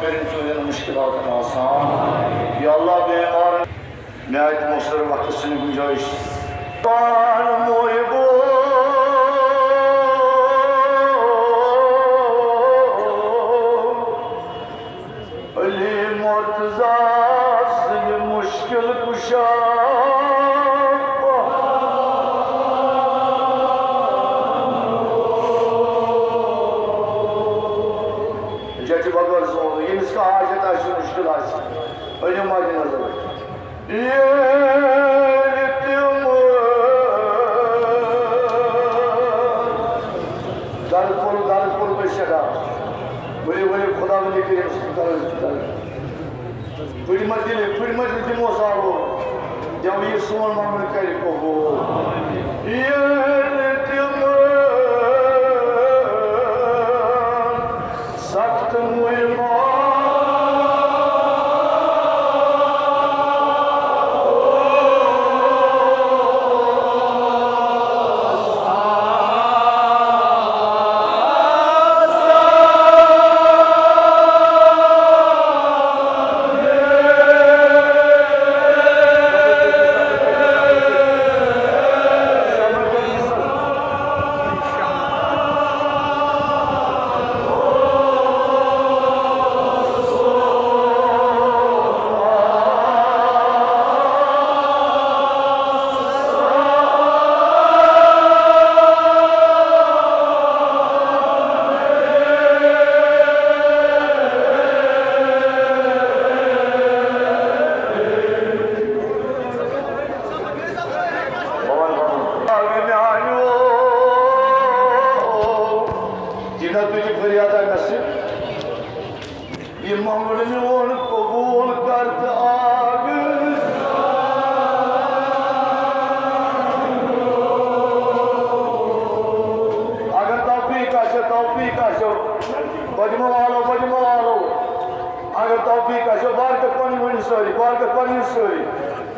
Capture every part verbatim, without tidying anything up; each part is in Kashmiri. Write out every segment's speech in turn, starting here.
کٔرِن چٲنٮ۪ن مُشکِلاتَن آسان۔ یا اللہ، بیمارن میٛانہِ مۄخصر وقتس چھنہٕ گُنجٲیِش۔ پان محبو علی مرتضیٰ سٕنٛدِ مُشکِل کُشا۔ جدِ بغٲر زون، ییٚمِس کانٛہہ حاجت آسہِ، مُشکِل آسہِ، أنِو مدِ نظر۔ ییٚلہِ تِم درد پوٚر، درد پوٚر مےٚ سٮ۪ٹھاہ۔ ؤلِو، ؤلِو، خۄدا ؤلِو کٔرِو درد، درد۔ پھٕٹمت دِلہِ، پھٕٹمت دِلہِ دِمو سالو۔ دٮ۪و یہِ سون منٛگنہٕ کرِ قبوٗل۔ ییٚلہِ تِم سخت مُیمان۔ جنت تُجہِ فریاد آ نصیب۔ یہِ منٛگُن میون قبوٗل کر تہٕ آمین۔ اگر توفیق آسہِ، توفیق آسہِ، بجمہٕ والو، بجمہٕ والو، اگر توفیق آسہِ، برکت پنٕنۍ ؤنِو سٲری، برکت پنٕنۍ سٲری۔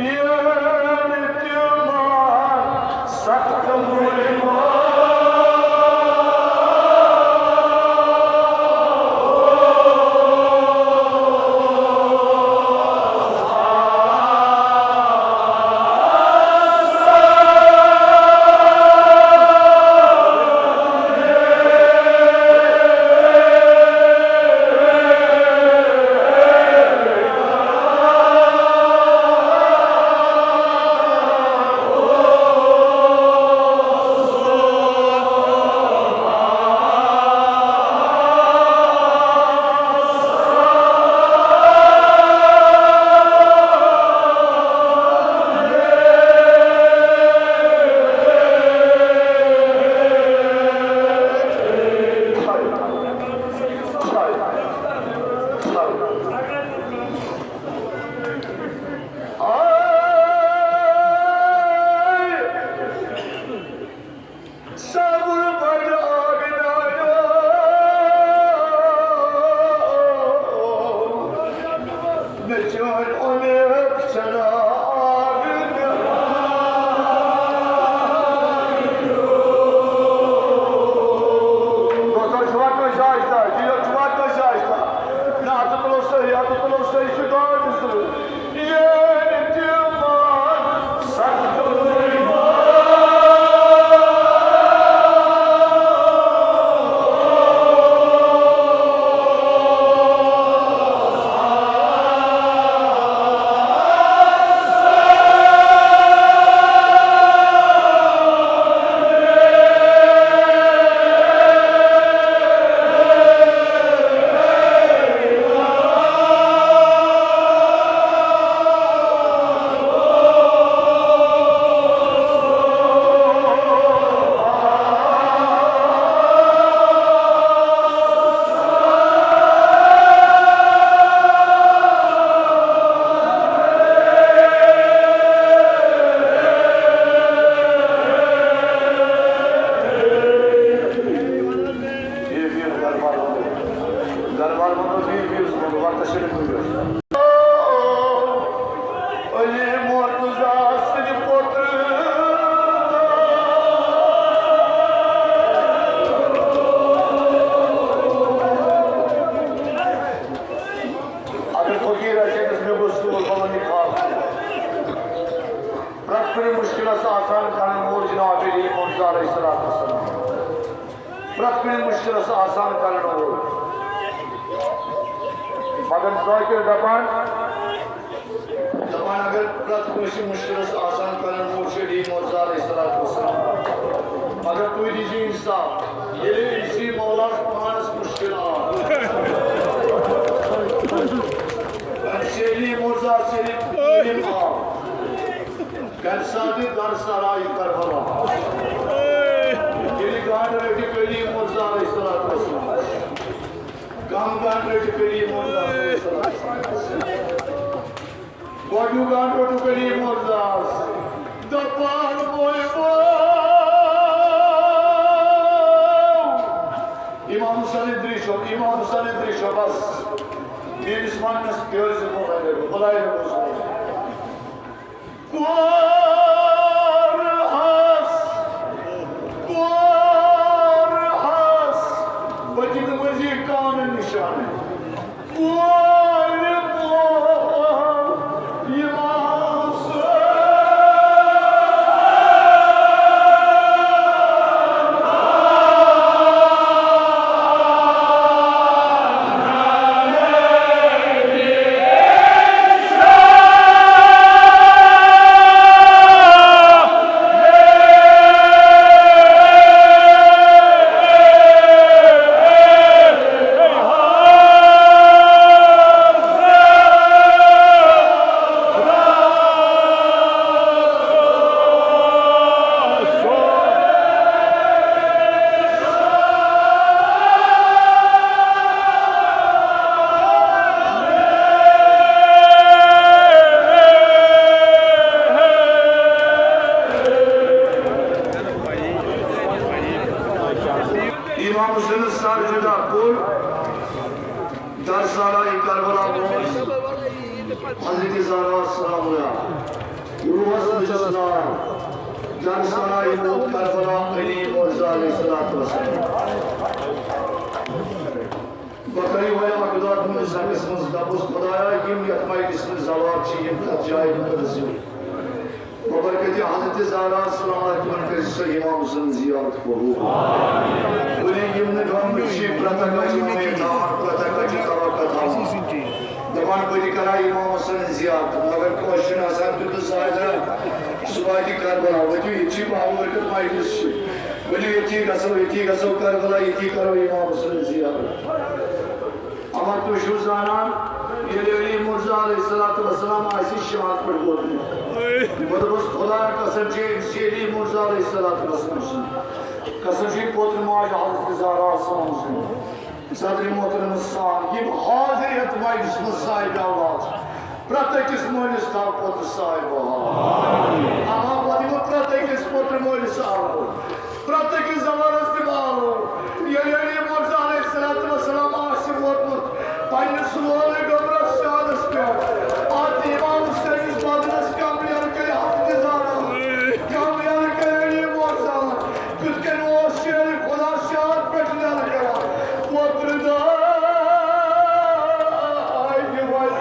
ییٚلہِ تِمن سخت مُلمن مُشکِلس آسان کرن وول۔ مگر ذاکر دپان، دپان اگر پرٛٮ۪تھ کٲنٛسہِ مُشکِلس آسان کرن وول چھُ علی مرزا علیہ الصلوۃ والسلام، مگر تُہۍ دیٖزِ انصاف، ییٚلہِ أمسٕے مولاہس پانس مُشکِل آو، أمسٕے علی مرزا سٕنٛدِ علم آو۔ کمہِ ساتہٕ در سرای کربلا۔ ییٚلہِ گنڈ رٔٹِکھ علی مرزا علیہ الصلوۃ والسلام۔ کم گنڈ رٔٹِکھ علی مرزا علیہ الصلوۃ والسلام۔ گۄڈٕنیُک گنڈ روٚٹُکھ علی مرزاہس۔ دپان بوے بو۔ امام حسین ادری چھُ، امام حسین ادری چھُ بس۔ میٲنِس وننس پھیرزِ بُلایہِ، بُلایہِ اوس۔ کور ہس، کور ہس، پٔتِم مٔنٛزی کانہٕ نِشانہٕ۔ کور بول یِمن امام حسین سر جدا کوٚر در سالاری کربلا منٛز حضرت زہرا سلام اللہ۔ روحس منٛز چھُس ناو در سالاری موت کربلا علی مرزا علیہ الصلوۃ والسلام۔ بہٕ کَرٕ یِہوٚے اَکھ دۄہ تُہٕنٛدِس حقَس منٛز دَپُس، خۄدایا، یِم یَتھ مجلسہِ منٛز زوال چھِ، یِم تَتھ جایہِ منٛز رٔسِو۔ ببرکتِ حضرت زہرا سلام اللہ تِمَن کٔرۍ سۄ امام حسین زیارت قبول۔ وۄنۍ یِم نہٕ گامٕکۍ چھِ، پرٛٮ۪تھ اَکھ گژھِ اُمید تھاوان، پرٛٮ۪تھ اَکھ گژھِ توقع تھاوان۔ دَپان، بہٕ تہِ کَرٕ ہا امام حسین زیارت، مگر کٲنٛسہِ چھُنہٕ آسان تیُتھ زاہدہ، صُبحٲے تہِ کربلا، ؤتھِو، ییٚتہِ چھِ باوٲرۍ تہٕ مجلس چھِ۔ ؤلِو ییٚتھی گژھو، ییٚتھی گژھو کربلا، ییٚتھی کرو امام حسین زیارت۔ اما تُہۍ چھِو زانان، ییٚلہِ علی مرزا علیہ الصلوۃ والسلام آسہِ شہادت پٮ۪ٹھ ووتمُت، بہٕ دوٚپُس، خۄدایا قسم چھے، أمِس چھِ علی مرزا علیہ الصلوۃ والسلام سٕنٛز قسم چھے، پوتٕر ماجہِ حضرت زہرا سٕنٛز۔ صدر محترم سان، یِم حاضر یتھ مجلس منٛز صاحب آواز، پرٛٮ۪تھ أکِس مٲلِس تھاو پوٚتُس صاحب آواز۔ اما پتہٕ یِمو پرٛٮ۪تھ أکِس پوٚتُر مٲلِس آو، پرٛٮ۪تھ أکِس زمانس تہِ آو۔ ییٚلہِ علی مرزا علیہ الصلوۃ والسلام آسہِ ووتمُت پننِس لولہٕ گوٚبرس شانس پٮ۪ٹھ، اتھ امام حسینس بدنس کمبلٮ۪ن کٔرۍ ہفتہٕ زاران، کمبلٮ۪ن کٔرۍ علی مرزا۔ کِتھ کٔنۍ اوس شیر خدا شاد پٮ۪ٹھ نیران کران؟ وۄترٕ داے دِوان۔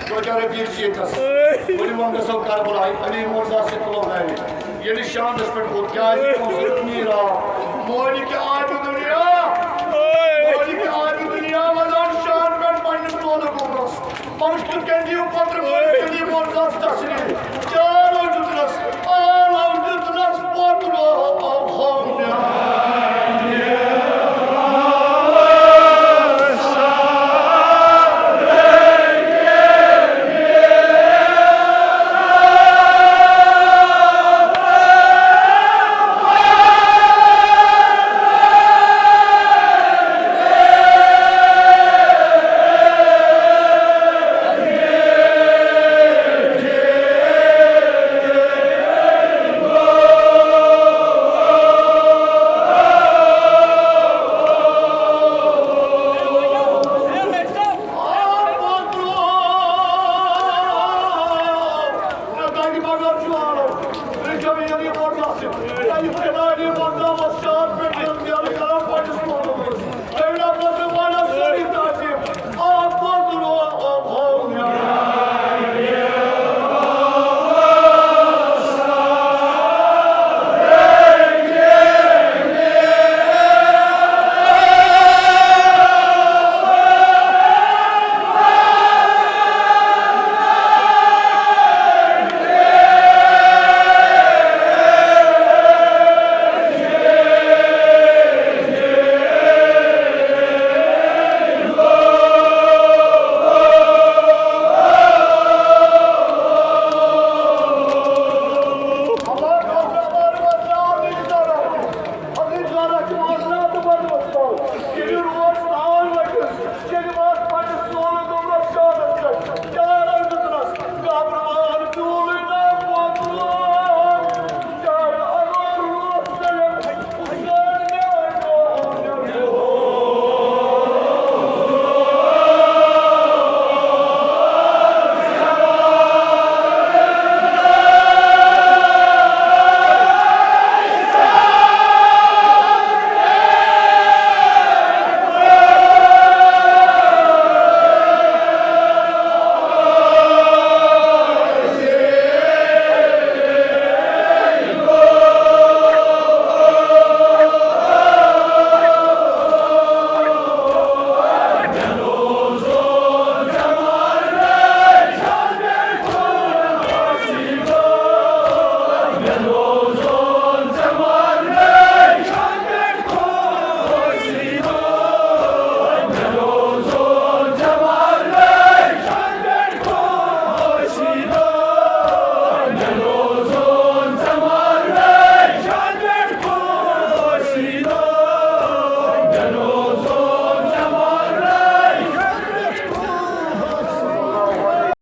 ژۄداہ رۄپیہِ چھِ ییٚتہِ نَس۔ ؤلِو وۄنۍ گژھو کربلا، علی مرزا سۭتۍ تُلو گرِ۔ ییٚلہِ شانَس پٮ۪ٹھ ووت، کیٛازِ اوس ضروٗرت میٖر آو؟ مولوی کہِ آبِ